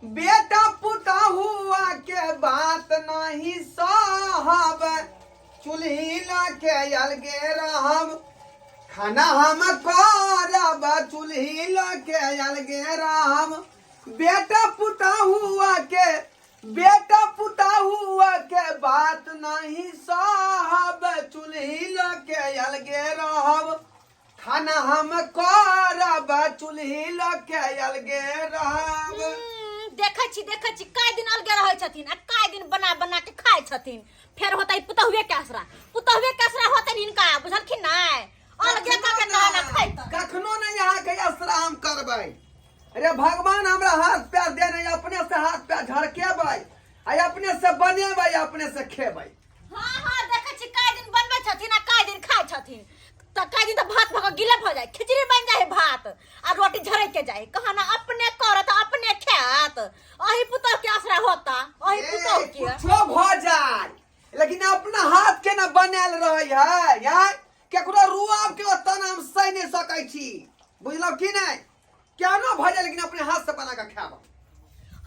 बेटा पुतहुआ के बात नहीं सहब, चूल्ही लऽ के अलगे रहब, खाना हम करब, चूल्ही लऽ के अलगे रहब। बेटा पुतहुआ के, बेटा पुतहुआ के बात नहीं सहब, चूल्ही लऽ के अलगे रहब, खाना हम करब, चूल्ही लऽ के अलगे रहब। देखै छी, देखै छी, काय दिन अलगे रहै छथिन आ काय दिन बना बना के खाइ छथिन। फेर होतै पुतहुए के असरा, पुतहुए के असरा होतै हिनका, बुझलखिन नै? अलगे कऽ के खाना खैतन। कखनो नहि अहाँके असरा हम करबै। अरे भगवान हमरा हाथ पैर देने, अपने से हाथ पैर झड़केबै आ अपने से बनेबै, अपने से खेबै। हाँ हाँ, देखै छी काय दिन बनबै छथिन आ काय दिन खाइ छथिन। तऽ काय दिन तऽ भात भऽ कऽ गिले भऽ जाय, खिचड़ी बनि जाइ है भात आ रोटी झरक के जाय। कहा ना अपने करत अपने खायत, अही पुतोह के असरा होता, अही पुतोह के। कुछो भऽ जाय लेकिन अपना हाथ के ना बनायल रहै है यार, केकरो रुआब के ओतना हम सहि नहि सकै छी, बुझलौ की नहि? केहनो भऽ जाय लेकिन अपने हाथ से बना कऽ खायब।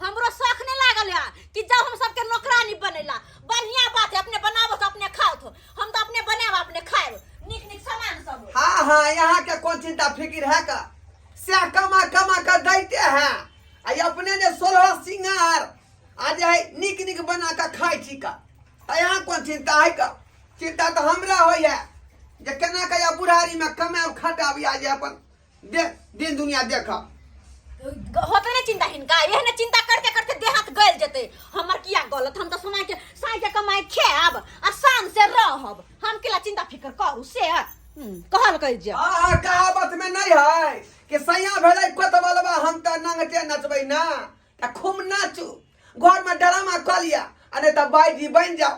हमरो शौक नहीं लागल है कि जब हम सबके नौकरानी बनेला। बढ़िया बात है, अपने बनाबो तो अपने खाओ, तो हम तो अपने बनाब अपने खाएब, निक निक सामान सब। हाँ हाँ, यहाँ के कौन चिंता फिक्र है का, से कमा कमा कर दैते हैं आ अपने ने 16 सिंगार आ जे है निक निक बना के खाइ छी का, आ यहाँ कौन चिंता है का? चिंता तो हमरा होय है जे केना के या बुढ़ारी में कमाब खटाब या जे अपन दे दिन दुनिया देख। होते नहीं चिंता हिनका, एहने चिंता करते करते देह हाथ गल जेते। हमर किया गलत, हम तो समय के साई के कमाई खायब आ शान से रहब, हम केला चिंता फिकर करू से। कहल कह जे। हाँ हाँ, कहावत में नहीं है कि सैया भेलै कोतबलबा हम त नंगटे नचबै ना, त खूब नाचू, घर में ड्रामा कऽ लिया आ नहीं त बाईजी बन जाओ,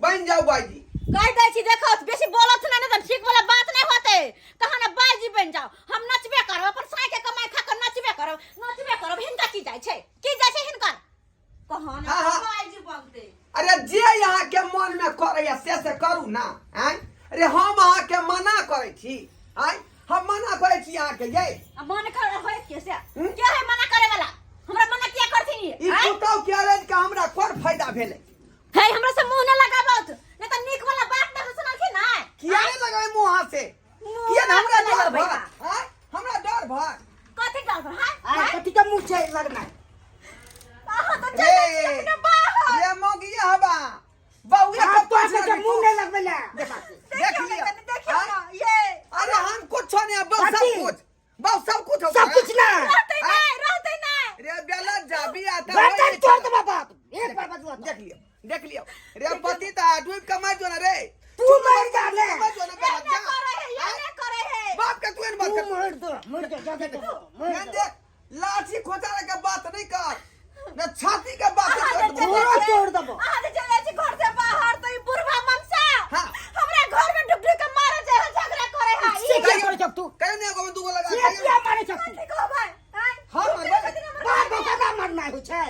बन जाओ बाईजी। कह दै छी देखो बेसी बोलत ना, नहीं त ठीक वाला बात नहीं होते। कहा ना बाईजी बन जाओ, हम नचबे करब अपन साई के कमाई खा के नचबे करब, नचबे करब। हिनका की जाय छै, की जाय छै हिनकर? कहा ना हाँ, हाँ। बाईजी बनते। अरे जे यहाँ के मन में करैया से से करू ना। आँय अरे हम अहाँ के मना करै छी, आँय हम मना करै छी अहाँ के ये। आ मन कर होय के से हम्म? के है मना करे वाला? हमरा मना किया करथिन ये? ई आँय? पुतौ के अरज के हमरा कोन फायदा भेलै? हे हमरा से मुंह न लगाबत, नहीं त नीक वाला बात न सुनलखिन ना। किया नहीं लगाए मुंह हाथ से? मुंह किया ना हमरा हाथ डर लगाबै भर? का? आँय? हमरा डर भर? कथी डर भर? हाँ? आय, कथी के मुंह छै लगना? अहाँ तो रे, चल जाइ छी अपने बाहर। रे मौगिया हवा बउआ आ, के तो पैसा के मुंह नहीं लगबे ला। देख देखियो लियो। ना, कनी देखियो आँय? ना, ये। अरे हम कुछ नहीं, बस सब कथी? कुछ, बस सब कुछ हो सब गया। कुछ ना। रहते नहीं, रहते नहीं। रे बेला जाबी आता गर्दन वही तोड़ चला। देबा बाप, एक बार बजुआ तो। देख लियो, देख लियो। रे पति ता डूब के मर जो ना रे। तू मर जा ले। मर जो ना बेला, ये जा। नहीं करे है, ये नहीं करे है। बाप के तू एहन बात तू कर। मर दो, मर जा, जा दे, मर एहन दो। देख, लाठी खोचा के बात नहीं कर, न छाती के बात अहाँ कर। जे चल पूरा जाइ छी- तोड़ देबो। अहाँ जे चल जाइ छी घर से बाहर तो ई बुढ़वा मनसा हाँ। हमरा घर में ढुक ढुक के मारे जाय है, झगड़ा करे है। से क्या करे छक तू? कहियो नहीं एगो में दूगो लगा, से कहियो क्या मारे छक तू? कथी कहबै? आँय? हाँ, ढुक मारबै। ढुक के हमर बाप घर में। बाप का मरना होइ छै।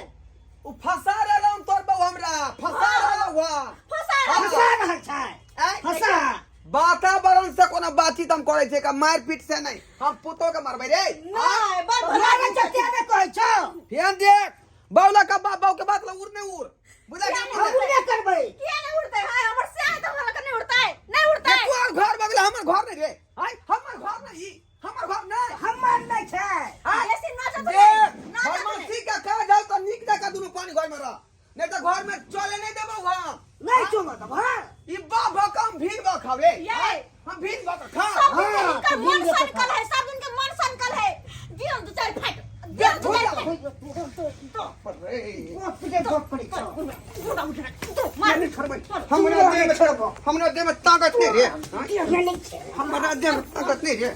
उ फंसा रहल तोर बहू हमरा, फंसा रहल हुआ। फंसा रहल। फंसा रहल छै। आँय? फंसा। वातावरण से कोनो बातचीत हम करै छियै का, मारपीट से नहीं, हम पुतो के मारबै रे। नहीं, बड़ भला मारे छक क्या ने कहै छौ? फेन देख, बाउला का बाप बाऊ के बात ला उड़ नहीं उड़। बुझा कि हम उड़बे करबै। किया नहीं उड़तै? हाय, हमर से तऽ हमरा लग नहीं उड़तै, नहीं उड़तै। तू और घर बगल हमर घर नहीं रे। हाय, हमर घर नहीं, हमर घर नहीं। हमर नहीं छै। हाय, बेसी नाचत देख, नहीं, नाचत बदमाशी का काज हौ तऽ नीक जकाँ दुनू पानी घर में रह, नहीं तऽ घर में चले नहीं देबौ हम। नहीं चलो तब। हाँ, ई बाप भक हम भीड़ भक खाव रे। ये। हम भीड़ भक खा। सब दिन के हाँ, हिनकर तो मन भीड़ भक सनकल है, सब दिन के मन सनकल है। दियौ दू चारि फाटि, दियौ दू चारि फाटि। रे। बाप रे बाप रे। बुढ़वा उठा, दो, मार। नहीं छोड़बै। हमरा देह में छोड़बो। हमरा देह में ताकत नहीं रे। नहीं छै। हमरा देह में ताकत नहीं रे।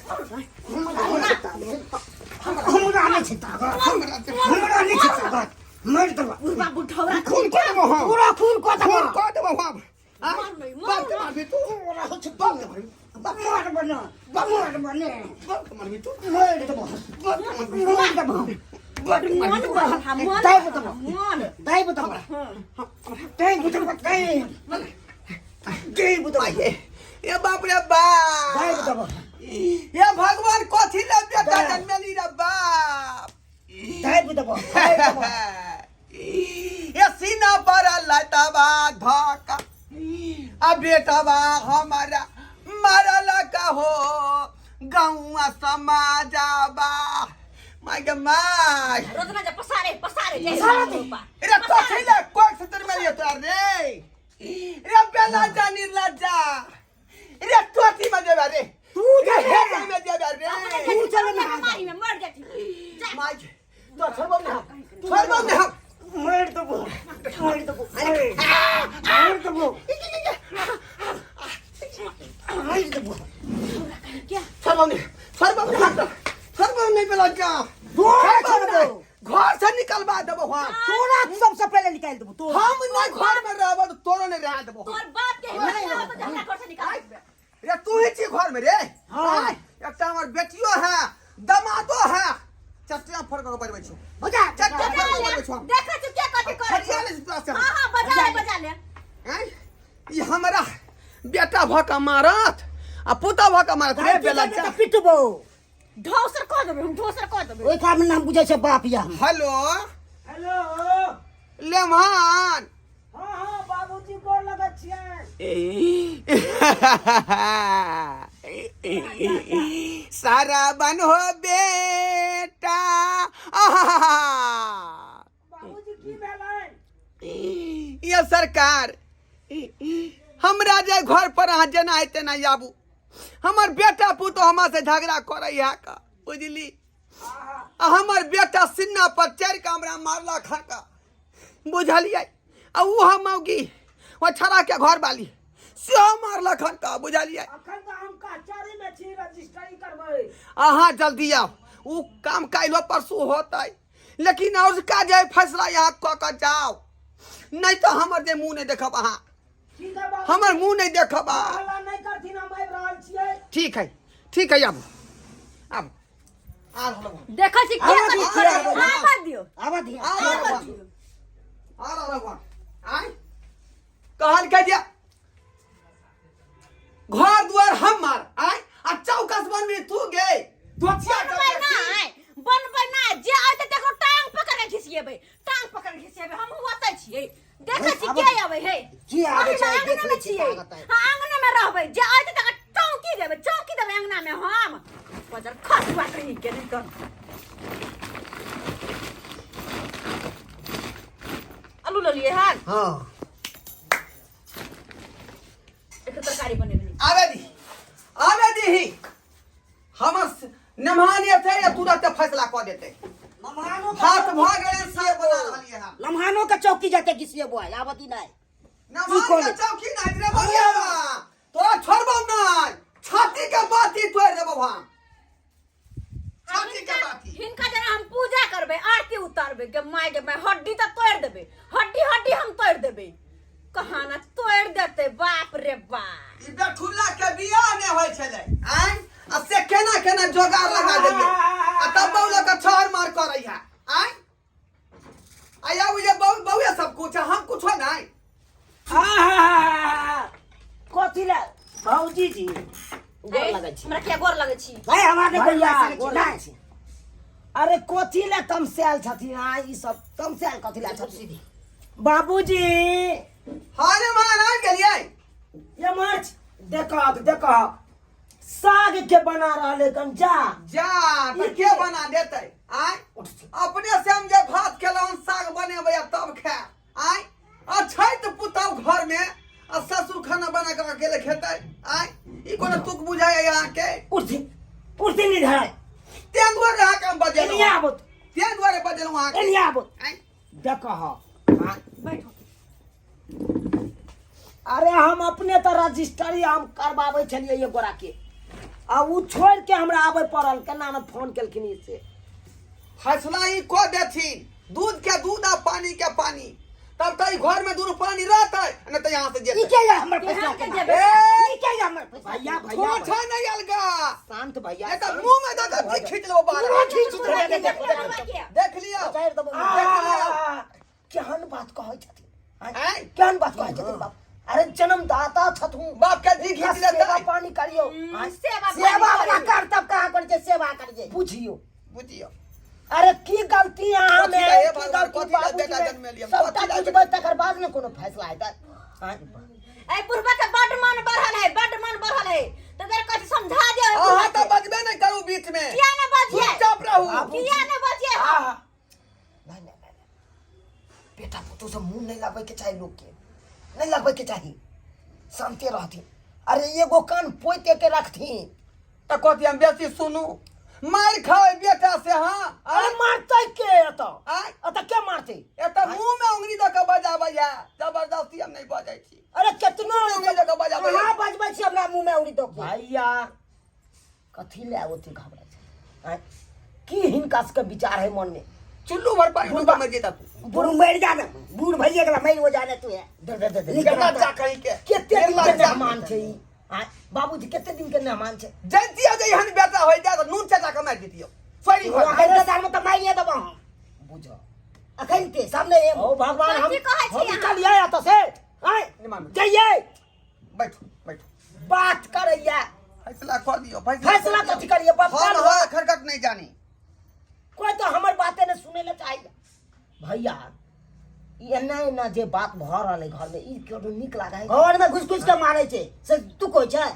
हमरा नहीं छै ताकत। हमरा देह हमरा नहीं छै ताकत, मर देबा। बुढ़वा बुढ़ौरा खून कऽ देबौ हम। पूरा खून कऽ देबो। खून कऽ देबौ हम। आँय? मार नहीं, मार बाप के मारबी तू? पूरा होइ छै। बाप के मारबी? मार बना, मार बने। बाप के मारबी तू? मर देबो। बाप के मारबी? मर देबो। बाप के मन मारबी तू? बढ़ल हा, मन दाइ बढ़ल हा, देबो। मन। दाइ देबो, दाइ देबो, दाइ दाइ देबो। आये, ए बाप रे बाप। दाइ देबो। हे भगवान, कथी ले बेटा दाइ। जन्मेली रे बाप? दाइ देबो फाड़ि देबो। ये सीना पर लतवा धोका आ बेटवा हमारा मरल कहो गौआ समाजाबा my गे my. रोजना जे पसारे पसारे जे पसारे दे। रे तो छैले कोक से तर मारियो तोरा रे रे बेला जा निर्लज्जा रे तोती में जेबा रे तू रे जे हे में जेबा रे तू चल ना। मारी में मर जाती जा। My तो छोड़बो ना छोड़बो ना। मारि देबो मारि देबो मारि देबो मारि देबो। क्या छोड़बो नहीं छोड़बो नहीं छोड़बो नहीं बेला जा तोरा छोड़बो छोड़बो। घर से निकलवा देबो हम। तोरा सबसे पहले निकालि देबो तोरा। हम नहीं घर में रहबो तो तोरो नहीं रह देबो। तोर बाप के हिम्मत ना हो तो हमरा घर से निकाल देबे। रे तू ही छी घर में रे। हाँ। आय, एकटा हमर बेटियो है दमादो है चटिया फोड़ के बजबै छौ। बजा चटिया बजा फोड़ के ले बजबै छौ। देखै छी के कथी करै हटिया ले तोरा से। हां हां बजा ले बजा ले। आय, ई हमरा बेटा भ के मारत आ पुतह भ के मारत रे बेला जा। पिटबो ढोसर कऽ देबै हम ढोसर कऽ देबै। ओहि काम नाम बुझै छै बाप या हम। हेलो हेलो लेमान। हाँ हाँ बाबूजी गोर लगै छियै। सारा बन हो बेटा आहा। बाबूजी की भेलै? ये सरकार हमरा जे घर पर अहाँ जेना है तेना आबू। हमर बेटा पुतोह हमरा से झगड़ा करै है का बुझली। आ हमर बेटा सिन्ना पर चढ़ि कऽ हमरा मारलक हन का बुझलियै। आ ओ हम मौगी ओ छड़ा के घर वाली सेहो मारलक हन का बुझलियै। अखन तऽ हम कचहरी में छी रजिस्ट्री करबै। अहाँ जल्दी आउ ओ काम काल्हि परसू होतै लेकिन और का जे फैसला यहाँ कऽ कऽ जाओ नहीं तो हमर जे मुँह नहीं देखब अहाँ। ठीक है बाबू। हमर मुँह नहीं देखब अहाँ। हल्ला नहीं करथिन हम आबि रहल छियै। ठीक है ठीक है आबू आबू आ रहल हूँ। देखै छी के आबऽ कथी दियौ, करै आबऽ दियौ। आबऽ दियौ। आबऽ दियौ। आ रहल हूँ। आ रहल हूँ। आँय कहलकै जे घर दुआर हमर आँय आ चौकस बनबी तू गे दोछिया बनबै नहि बनबै नहि जे अयतै तकरो टांग पकड़ के घिसिएबै टांग पकड़ के घिसिएबै हमहूँ ओतै छियै। देखै छी के अबै है के आबै छै, अहिना देख अङ्गना लै मे छी छियै। ताकत है। हाँ अङ्गना मे रहबै जे अयतै तकरा चौकी देबै अङ्गना मे हम बजर खसुआ कहीं के नहि कर। आलू लऽ लियै हन। हाँ एकर तरकारी बनेबै। आबे दी आबे दी ही हमर नमहान एतै या तुरंत फैसला कऽ देतै। नमहानो के हाथ भऽ गेलै से बना रहलियै हम। नमहानो के चौकी जाते घिसिएबो आइ आबऽ दी नहि। नमहान की कहली? के चौकी नहि रे बलिया तोरा छोड़बौ नहि छाती के बाती तोड़ि देबौ हम। छाती के बाती। हिनका जेना हम पूजा करबै आरती उतारबै गे my गे my हड्डी तऽ तोड़ि देबै हड्डी हड्डी हम तोड़ि देबै कहाना तोड़ि देतै बाप रे बाप। ई बेठुल्ला के बियाह नहि होइ छलै आँय आ से केना केना जोगाड़ लगा देलियै आ तब बहु लऽ कऽ छहर मार करै है आँय आ या जे बहु बहुए सब कुछ हम कुछो नहि। आहा कथी ले भौजी जी गोर लगै छी। हमरा किया गोर लगै छी? भाई हमरा नहि गोर भैया, लगै छी, गोर नहि। लगै छी। अरे कथी ले तमसायल छथिन आ ई सब तमसायल कथी ले छथिन? बाबूजी। हाँ रे महाराज गेलियै। ये मार्च देखहक देखहक साग के बना रहले कन जा जा तऽ के बना देतै आँय अपने से हम जे भात खेलहुँ साग बनेबै आ तब खायब आँय आ छै तऽ पुतहु घर में आ ससुर खाना बना कऽ अकेले खेतै आँय ई कोनो तुक बुझाइ अहाँके? उठि उठि नहीं धराय तें दुआरे अहाँके हम बजेलहुँ। एनिया आबो तें दुआरे बजेलहुँ अहाँके। एनिया आबो आँय देखहक। बैठो। अरे हम अपने तऽ रजिस्ट्री हम करबाबै छलियै एक गोरा के आ उ छोड़ के हमरा आबे पड़ल केना ने फोन केलखिन ई से। फैसला ई कऽ देथिन दूध के दूध आ पानी के पानी तब तऽ ई घर में दुनू पानी रहतै नहीं तऽ यहाँ से ई जेतै। के या हमर फैसला केहन के केना? जेबै? ए! ई के या हमर फैसला भैया, केना? भैया, छोट है नहीं अलगा। शांत भैया, नहीं तऽ शांत। मुंह में दऽ दऽ खींच लेबो बाहर। मुँह खींच देबै, देबै, देख देख लियौ, लियौ। देख लियौ। उतारि देबो। आ, केहन बात कहै छथिन? आँय? केहन बात कहै छथिन बाप? अरे जन्मदाता छथुन। बाप के जी खींच लेतै। सेवा पानी करियौ। सेवा पानी सेवा वाला करियौ। कर्तव्य कहाँ करै छै? सेवा करियै। बुझियौ बुझियौ। अरे की गलती अहाँ कथी में ला है हे की भगवान, गलती कथी ला बाबूजी बेटा में? जन्मेलियै हम, सबटा कथी ला बुझबै तकर बाद ने कोनो फैसला हेतै आँय? ए बुढ़बा के बड मन बढ़ल है, बड मन बढ़ल है। तो जरा कथी समझा दियो ए बुढ़बा अहाँ तऽ के। बजबे नहि करू बीच में। किया ने बजिए? चुपचाप रहू। किया ने बजिए हम? आहा। नहीं नहीं नहीं नहीं। बेटा पुतोह से मुंह नहीं लगबै के चाही लोग के नहीं लगबै के चाही शांति रहथिन अरे एगो कान पोते के रखथिन तऽ कथी हम बेसी सुनू मारि खाओ बेटा से हाँ अरे मारतै के एतऽ आँय? एतऽ के मारतै एतऽ मुंह में उंगली दऽ कऽ बजाबैया जबरदस्ती हम नहि बजै छी अरे केतनो मुंह में उंगली दऽ कऽ बजाबैया अहाँ बजबै छी हमरा मुंह में उड़ी दऽ के भैया कथी ले ओते घबराइ छै आँय? की हिनका सबके विचार है मन में चुल्लू भर पानी डूबा मर जेता तू बूढ़ मरि जा ने बूढ़ भइए गेला मरि हो जाने तू है दे दे दे दे नीक केना जा कहीं के केते दिन के निर्लज्जा। मेहमान छै ई आँय? बाबूजी केते दिन के मेहमान छै जैतियो जे एहन बेटा होय जाय तऽ नून चटा के मारि दितियो सॉरी अखन के साल में तऽ मारिए देबो हम बुझ अखन के सामने एम ओ भगवान हम कथी कहै छी हम अहाँ? निकलियै एतऽ से आँय निमान। जइयै बैठू बैठू बात करैया फैसला कऽ दियौ फैसला कथी करियै हम बब्बा हर खरकट नहीं जानी कोई तो हमर बाते ने सुने ले चाहिए भैया ई एना एना जे बात भऽ रहल है घर में ई केओ नीक लागे है घर में घुस घुस के मारे छै से तू कहै छै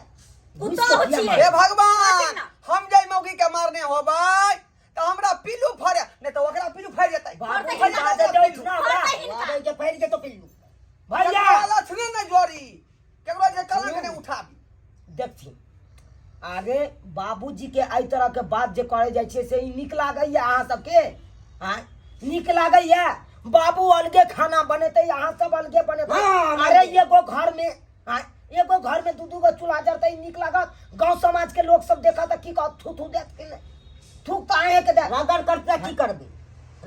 घुस पुतोहु के किया छियै। मारे? हे भगवान कथी ना? हम जाय मौगी के मारने होबै तऽ हमरा पिल्लू फड़े नहीं तऽ ओकरा पिल्लू फड़ि जेतै बाबू फड़तै बाजे हिनका। दै ना हमरा फड़तै हिनका। आबै के फैल जेतो पिल्लू भैया केकरो लक्षणे नहि जोड़ी केकरो जे कलंक नहि उठाबी देखथिन आगे बाबूजी के एहि तरह के बात जे करे जाइ छियै से ई नीक लागैया अहाँ सबके आँय नीक लागैया बाबू अलगे खाना बनेतै अहाँ सब अलगे बनेबै हाँ, अरे एगो घर में आँय एगो घर में दू दू गो चूल्हा जरतै नीक लागत गांव समाज के लोग सब देखत तऽ की कहत थू थू देत कि नहि थूक तऽ अहें के देत रगड़ करते की करबे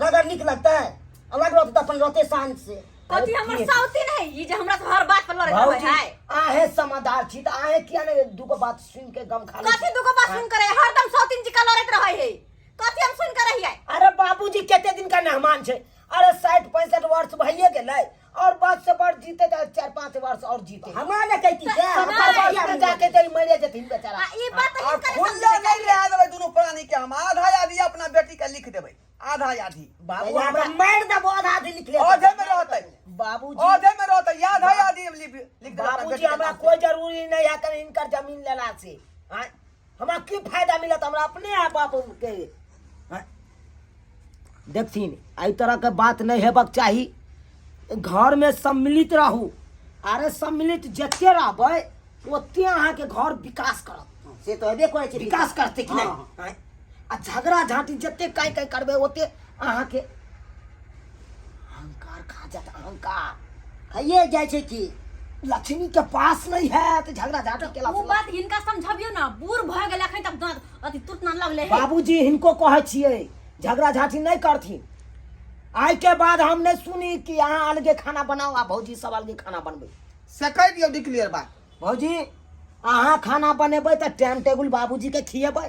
रगड़ नीक लगतै अलग रहतै तऽ अपन रहतै शान से कथी हमर साउती नहीं ई जे हमरा से हर बात पर लड़े रहै भौजी है अहें समादार छी तऽ अहें किया ने दूगो बात सुनि के गम खा लै छी? कथी दुगो बात सुन करे हरदम साउतीन जी का लड़ैत रहै है कथी हम सुन कर रहियै अरे बाबूजी कते दिन का मेहमान छै अरे 60 65 वर्ष भइए गेलै और बात से बड़ जीते तऽ 4 5 वर्ष और जीते हमरा ने कहती से सत्तर वर्ष में जाके तऽ ई मरे जेथिन बेचारा आ ई बात आ हिनका नहि खुल्ला समझे नहीं रह देबै दुनू प्राणी के हम आधा आधी अपना बेटी के लिख देबै आधा आधी बाबू हमरा मारि देबो आधा आधी लिख ले आधे में रहतै बाबूजी आधे में रहतै आधा आधी हम लिख लिख देबै अपना बाबूजी बेटी के हमरा नाम से। कोई जरूरी नहीं है कर इनकर जमीन लेला से आँय? हमरा की फायदा मिलत हमरा अपने आप बाप के आँय? देखथिन एहि तरह के बात नहीं हेबाक चाही घर में सम्मिलित रहू अरे सम्मिलित जते रहबै ओते अहाँके घर विकास करत से तऽ हेबे करै छै विकास करतै कि नहि हाँ। आँय? आ झगड़ा झाँटी जते काई काई करबै ओते अहाँके अहंकार खा जात अहंकार खाइए जाइ छै की लक्ष्मी के पास नहीं है तो झगड़ा झाँटी केला ओ बात हिनका समझबियो ना बूढ़ भऽ गेल अखन तक दाँत अथी तुरत ना लगले है बाबूजी हिनको कहै छियै झगड़ा झाँटी नहीं करथिन आइ के बाद हम नहीं सुनी कि अहाँ अलगे खाना बनाओ आ भौजी सब अलगे खाना बनबै से कहि दियौ डिक्लेयर बात भौजी अहाँ खाना बनेबै तऽ टाइम टेबुल बाबूजी के खिएबै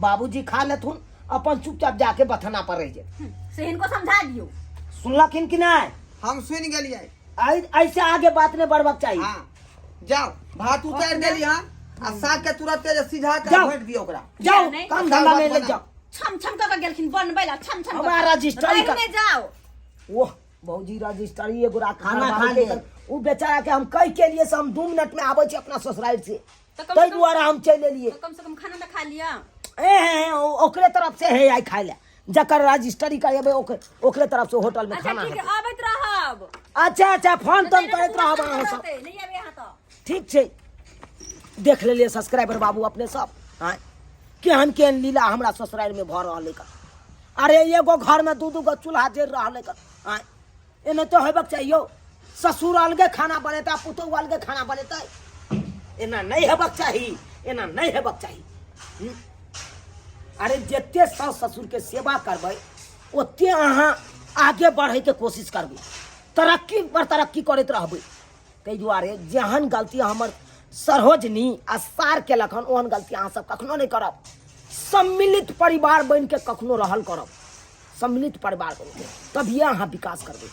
बाबूजी खा लेथुन अपन चुपचाप जाके बथना पर रहि जेतै से हिनको समझा दियो सुनलखिन कि नहि हम सुनि गेलियै ऐसे आगे बात नहीं बढ़बाक चाही हाँ जाओ भात उतारि देली हन आ साग के तुरंते जे सिझा के जाओ। भरि दियौ ओकरा जाओ नहीं। काम धंधा में लग जाओ छम छम कऽ के गेलखिन बनबै ला छम छम हमारा रजिस्ट्री कर जाओ ओह भौजी रजिस्ट्री एगो रात खाना खा ले। उ बेचारा के हम कह के लिए से हम 2 मिनट में आबै छी अपना ससुराल से तऽ कम से ताहि कम- दुआरे हम चलि एलियै तो कम से कम खाना तऽ खा लिअ ए हे हे, ओकरे तरफ से है आई खाय ले जकर रजिस्ट्री करेबै ओकरे ओकरे तरफ से होटल में अच्छा खाना ठीक है हेतै। आबैत रहब अच्छा अच्छा फोन तोन नहि तऽ करैत पूरा रहब खाना अहाँ सब रहतै, नहि आबै अहाँ तऽ ठीक छै देख लेलियै सब्सक्राइबर बाबू अपने सब आँय केहन केहन लीला हमरा ससुराल में भऽ रहल है अरे एगो घर में दू दू गो चूल्हा जरि रहल है आँय एना तो हेबाक चाहिए ससुर अलगे खाना बनेता पुतोहु अलगे खाना बनेतै एना नहीं हेबाक चाही एना नहीं हेबाक चाही हम्म? अरे जते सास ससुर के सेवा करबै ओते अहाँ आगे बढ़ैके कोशिश करबै तरक्की पर तरक्की करैत रहबै ताहि दुआरे जेहन गलती हमर सरोजनी आ सार केलक हन ओहन गलती अहाँ सब कखनो नहि करब सम्मिलित परिवार बनि के कखनो रहल करब सम्मिलित परिवार बनि के तभिए अहाँ विकास करबै।